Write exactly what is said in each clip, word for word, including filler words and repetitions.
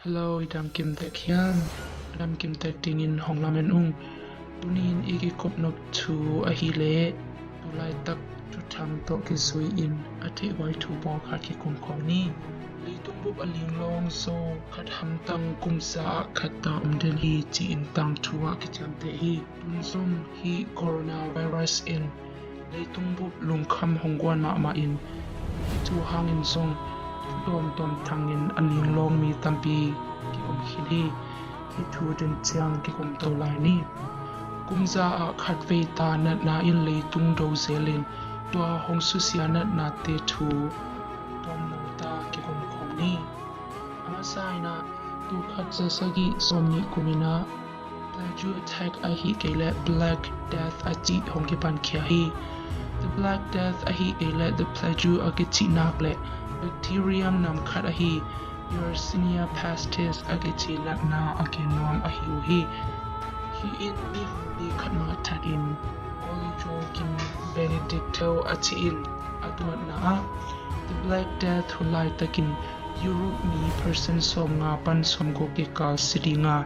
Hello, i dam kim tek hiam? Dam kim tek dingin hong lamen ung. Tunin i kikup nop thu ahih leh, tu laitak thuthang tawh kizui-in a theihhuai thu pawlkhat kikum khawm ni. Leitung bup a linglawng zo khat hamtang kum za ah khat ta om den hi ci-in tangthu ah kiciamteh hi. Tun zong hih coronavirus in leitung bup lungkham hong guan mahmah in, hih thu hangin zong thu tuamtuam thangin a linglawng mi tampi ki-om khin hi. Hih thu den ciang kikum to lai ni. Kum za ah khatvei ta natna in leitung do zelin, tua hong susia natnate thu tuamno ta kikum khawm ni. A masa in ah, tul khat za sagih sawmnih kum in ah, plague attack ahih kei leh Black Death a cih hong kipankhia hi. The Black Death ahih kei leh the plague a kicih nak leh bacterium nam khat ahi Yersinia pestis a kici natna a gen nuam ahi uh hi. Hih in mi hongpi khat mah thakin Holy Joachim Benedicto a cih in a tuatna ah, the Black Death hun laitakin Europe mi percent sawmnga pan sawmguk kikal si dinga,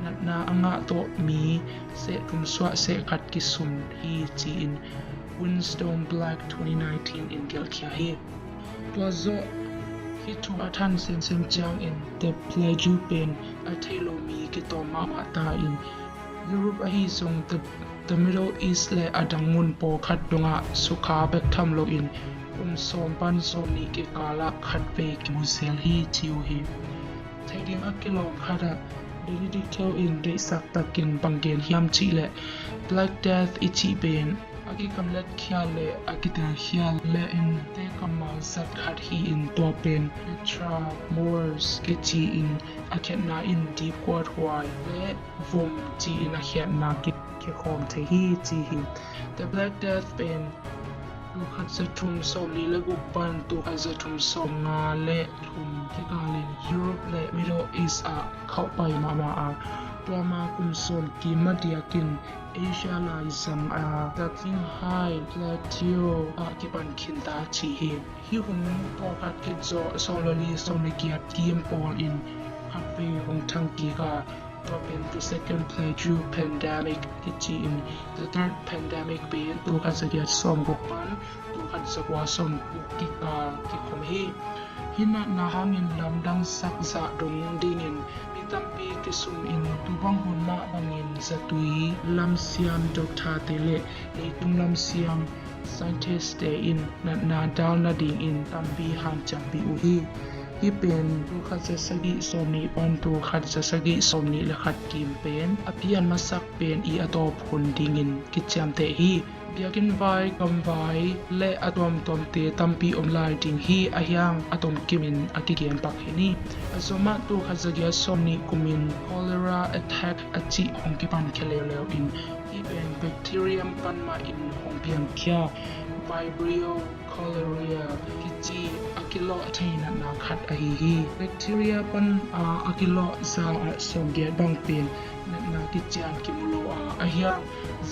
natna a ngah tawh mi seh thum suah seh khat kisum hi ci-in Winston Black twenty nineteen in gelhkhia hi. Tua zawh hih thu a than semsem ciangin the plague pen a thei lo mi kitawm mahmah ta in, Europe ahi zong the, the Middle East le a dang mun pawlkhat dongah sukha bek tham loin kum sawm pan sawmnih kikal ah khatvei kimu zel hi ci uh hi. Theih ding a kilawm khat ah Benedicto in deihsak takin bang gen hiam cih leh, Black Death i cih pen a kikamlet khia le a kitel khia le in te kammal zat khat hi-in, tua pen Petre Mors kici in a khiatna in dipkuat huai le vom ci-in a khiatna ki, kikhawm thei hi ci hi. The Black Death pen tul khat za thum sawmli le guk pan tul khat za thum sawmnga le thum kikal in Europe le Middle East ah khauhpai mahmah a, tua ma kum sawm kim madiakin Asia laizang a Taking High Plateau ah kipan khinta ci hi. Hih hun pawlkhat khit zawh sawmli le sawmli giat kim pawl in khatvei hong thang kik a, tua pen the second plague pandemic kici in, the third pandemic pen tul khat za giat sawmguk pan tul khat za kua sawmguk kikal kikhawm hi. Hih natna hangin lamdang sak zah dong dingin mi tampi kisum in, tu bang hun mah bangin zatui lamsiam doctor te le leitung lamsiam scientist te in natna dal nadingin tampi hanciampih uh hi. Hih pen tul khat za sagih sawmnih pan tul khat za sagih sawmnih le khat kim pen a pian masak pen i a tawp hun dingin kiciamteh hi. Biakinn vai, gamvai le a tuamtuamte tampi om lai ding hi, ahi hang a tomkimin a kigen pak hi ni. A zomah tul khat za giat sawmnih kumin cholera attack a cih hong kipan khia leuleu in, hih pen bacterium pan mah in hong piangkhia Vibrio cholerae kici a kilawh thei natna khat ahi hi. Bacteria pan a, a kilawh za ah sawmgiat bang pen natna kician kimu lo a, ahi hang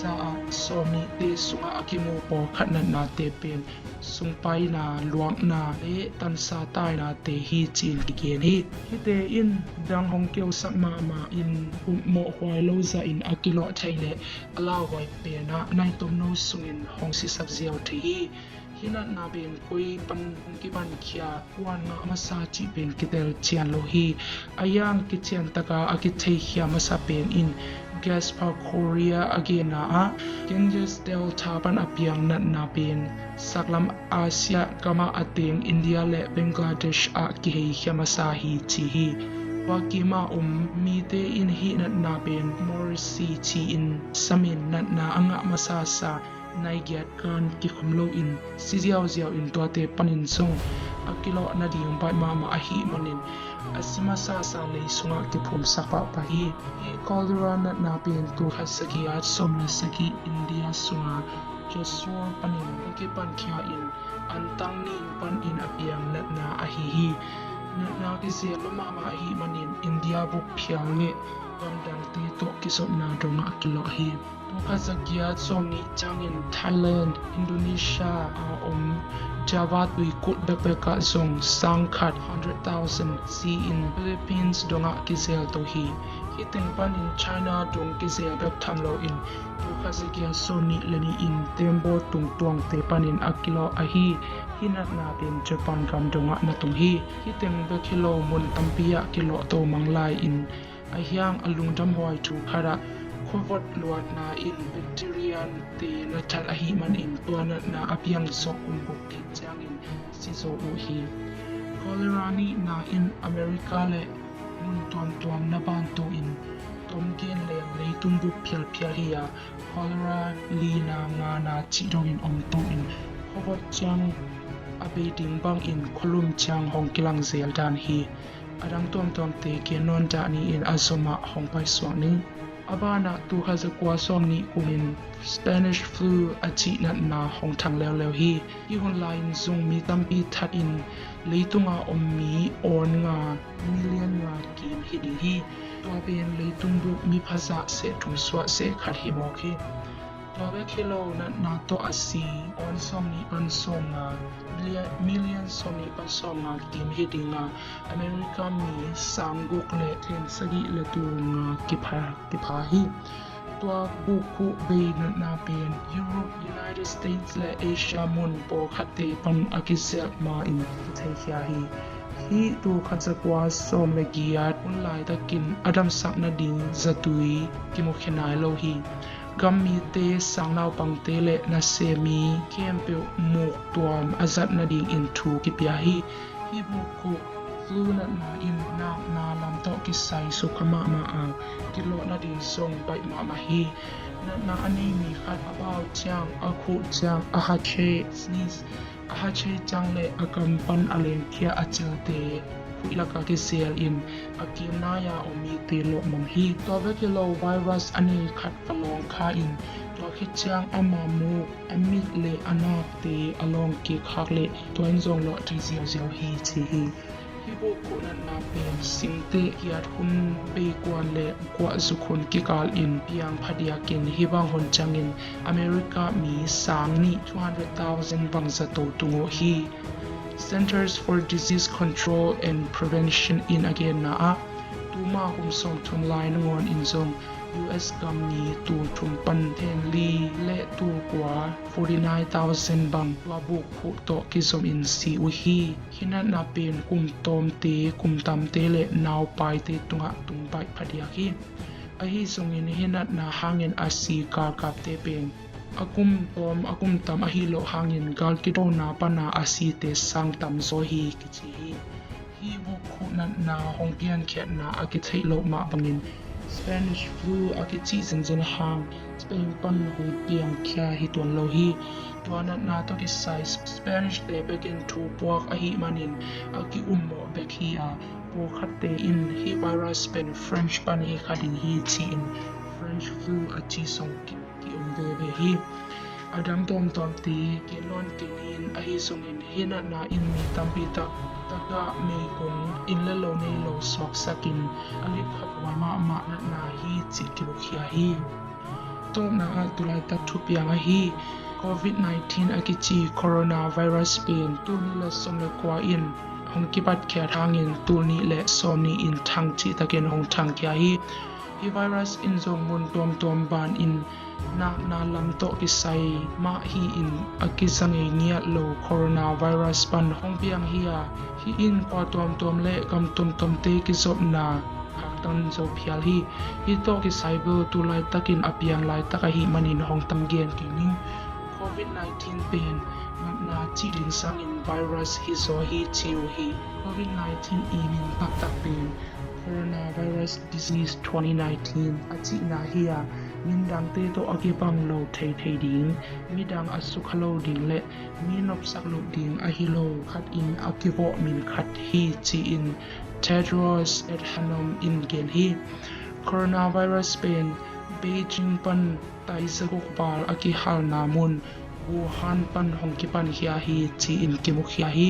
za ah sawmnihte sungah a kimu pawlkhat natnate pen sungpaina, luakna le tansa tainate hi ci-in kigen hi. Hihte in dang hong keusak mahmah in, mawhhuai lo zahin a kilawh thei le a lauhuai penah nai tomno sungin hong sisak ziau thei hi. Hih natna pen koi pan hong kipankhia, kuan ngah masa cih pen kitel cian lo hi. A yang kician taka a kitheikhia masa pen in Gaspar Correa a genna ah, Ganges Delta pan a piang natna pen saklam Asia gamah a teng India le Bangladesh ah kiheikhia masa hi ci hi. Tua kima om mite in hih natna pen Morrissey ci-in samin natna a ngah masasa nai giat kan kikhum loin si ziauziau in, tuate panin zong a kilawh nading baih mahmah ahih manin a si masasa lei sungah kiphumsak pahpah hi. Hih cholera natna pen tul khat za giat sawm le sagih India sunga Jessore panin a kipankhia in, antang ning panin a piang natna ahi hi. Natna kizel lo mahmah ahih manin India bup phial le gam dangte tawh kizopna dongah kilawh hi. Tul khat za giat sawmnih ciangin Thailand, Indonesia a om Java tuikulh bekbek ah zong sang khat, hundred thousand, si-in Philippines dongah kizel to hi. Hih teng panin China dong kizel bek tham loin tul khat za giat sawmnih le nih in tembaw tung tuangte panin a kilawh ahi. Hih natna pen Japan gam dongah na tung hi. Hih teng bek hi lo, mun tampi ah kilawh to mang lai-in a hiang a lungdamhuai thu khat ah khuavot luatna in bacteriante na that ahih manin tua natna a piang zawh kum guk khit ciangin si zo uh hi. Cholera nihna in America le mun tuamtuam na bantuin tom gen leng leitung bup phialphial hi a, cholera lina ngana cih dongin om to in khuavot ciang a bei ding bangin khualum ciang hong kilang zel dan hi. A dang tuamtuamte gen nawn dah ni in a zom ah hong paisuak ning. A banah tul khat za kua sawmnih kumin Spanish flu a cih natna hong thang leuleu hi. Hih hun lai-in zong mi tampi that in leitunga om mi awn nga, million nga kim hi ding hi. Tua pen leitung bup mi phazah seh thum suah seh khat hi mawk hi. Tua bek hi lo, natna tawh a si awn sawmnih pan sawmnga, million, million sawmnih pan sawmnga kim hi ding a, America mi sang guk le theng sagih le tul nga kipha, kipha hi. Tua bukkhuh bei natna pen Europe, United States le Asia mun pawlkhatte pan a kizelh ma-in kitheihia hi. Hih tul khat za kua sawm le giat hun laitakin a damsak nading zatui kimukhia nai lo hi. Gam mite, sang naupangte le nasem mi khempeuh muk tuam a zat nadingin thu kipia hi. Hih bukkhuh flu natna in nakna lam tawh kisai sukha mahmah a, kilawh nading zong baih mahmah hi. Natna a nei mi khat a bau ciang, a khuh ciang, a hache, sneeze, a hache ciang le a kam pan a lengkhia a cilte khuih lakah kizel in a kim nai-a om mite lawhmang hi. Tua bek hi lo, virus a nei khat va lawng kha in tua khit ciang ama muk, a mit le a nakte a lawng kik khak le tua in zong lawh thei ziauziau hi ci hi. Hih bukkhuh natna pen singteh kiat hun beikuan le kuahzuk hun kikal in piang phadiakin hih bang hun ciangin America mi sang nih, two hundred thousand, bang zato tung uh hi. Centers for Disease Control and Prevention in a genna ah tuma kum sawmthum lai nangawn in zong U S gam mi tul thum pan theng li le tul kua, forty nine thousand, bang tua bukkhuh tawh kizom in si uh hi. Hih natna pen kum tawmte, kum tamte le naupaite tungah tung baih phadiak hi. Ahi zongin hih natna hangin a si galkapte pen a kum tawm, a kum tam ahi loh hangin gal kidona pana a site sang tamzaw hi kici hi. Hih bukkhuh natna hong piankhiatna a kitheih loh mah bangin Spanish flu a kicih zenzen hang Spain pan hong piangkhia hi tuan lo hi. Tua natna tawh kisai Spanish te bekin thu puak ahih manin a ki-ummawh bek hi a, pawlkhatte in hih virus pen French pan hi kha ding hi ci-in French flu a ci zong ki, ki-um veve hi. A dang tuamtuamte gen nawn kei ni in, ahi zongin hih natna in mi tampi tak, takah meigong, inn le lo nei lo suaksakin a lipkhaphuai mahmah natna hi cih kimukhia hi. Tawpna ah tulaitak thupiang ahi covid nineteen a kici coronavirus pen tul nih le sawm le kua in hong kipatkhiat hangin tul nih le sawmnih in thang cihtakin hong thangkhia hi. Hih virus in zong mun tuamtuam ban in nakna lam tawh kisai mah hi-in a kizangei ngiat lo coronavirus pan hong piang hi a, hih in khua tuamtuam le gam tuamtuamte kizopna khaktan zo phial hi. Hih tawh kisai bel tu laitakin a piang laitak ahih manin hong tam gen kei ning. Covid nineteen pen natna cih ding sangin virus hi zaw hi ci uh hi. Covid nineteen i min taktak pen coronavirus disease twenty nineteen a cihna hi a, min dangte tawh a kibang lo theithei ding, midang a sukha lo ding le mi nopsak loh ding ahi lo khat in a kivawh min khat hi ci-in Tedros Adhanom in gen hi. Coronavirus pen Beijing pan taizaguk val a kihalna mun Wuhan pan hong kipankhia hi ci-in kimukhia hi.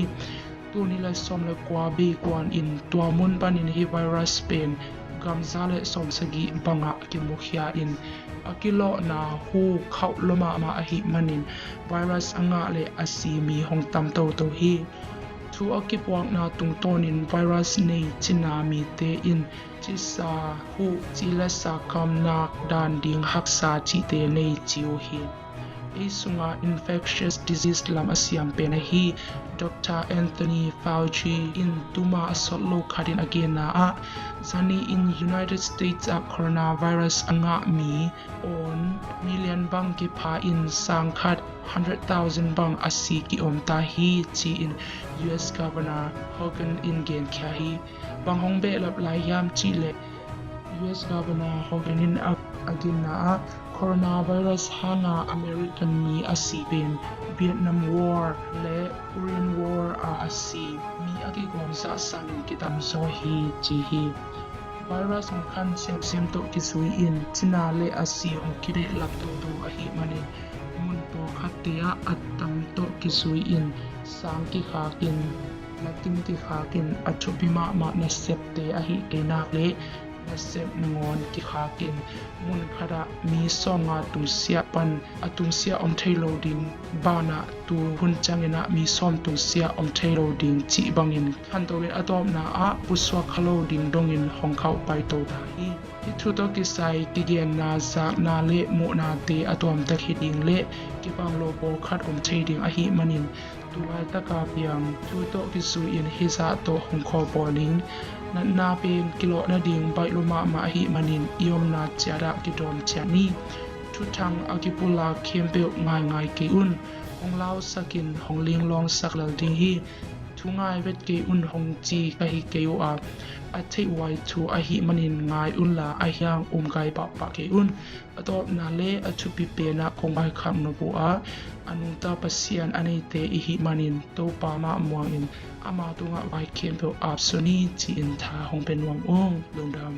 Tul nih le sawm le kua beikuan in tua mun panin hih virus pen gam za le sawmsagih bangah kimukhia in a kilawhna hu khauh lua mahmah ahih manin virus a ngah le a si mi hong tam toto hi. Thu a kipuakna tungtawnin virus nei cina mite in cisa, huh, ci le sakkam nak dan ding haksa cihte nei ci uh hi. Ei sunga infectious disease lam a siam pen ahi Doctor Anthony Fauci in tuma a sawt lo khatin a genna ah, zani in United States ah coronavirus a ngah mi awn million bang kipha in sang khat hundred thousand bang a si kiom ta hi ci-in U S Governor Hogan in genkhia hi. Bang hong behlap lai hiam cihleh, U S Governor Hogan in a, a ginna ah, coronavirus hanga American mi a si pen Vietnam War le Korean War a a si mi a kigawm zah sangin kitamzaw hi ci hi. Virus hong khan semsem tawh kizui in cina le a si hong kibehlap toto ahih manin mun pawlkhatte ah a tam tawh kizui in sang kikhakin, latin kikhakin a thupi mahmah nasepte ahih kei nak le nasep nangawn kikhakin mun khatah mi sawmnga tungsiah pan a tungsiah om thei lo ding banah tu hun ciangin ah mi sawm tungsiah om thei lo ding cih bangin khanto in a tawpna ah pusuak kha lo ding dongin hong khauh paito ta hi. Hih thu tawh kisai kigenna zakna le muhnate a tuamtek hi ding le kipang lo pawlkhat om thei ding ahih manin tu laitaka piang thu tawh kizui in hizah tawh hong khawlpawl ning. Natna pen kilawh nading baih lua mahmah ahih manin i omna ciatah kidawm ciat ni. Thuthang a kipulak khempeuh ngaingai kei un. Hong lausakin hong linglawngsak lel ding hi. Thu ngai vet kei un hong ci ka hi kei uh a, a theih huai thu ahih manin ngai unla a hiang umgai pahpah kei un. A tawpna le a thupi penah kong vaikhak nop uh a, a nungta Pasian a neite ihih manin Topa mah muangin ama tungah vai khempeuh apsun hi ci-in tha hong pia nuam ung. Lungdam.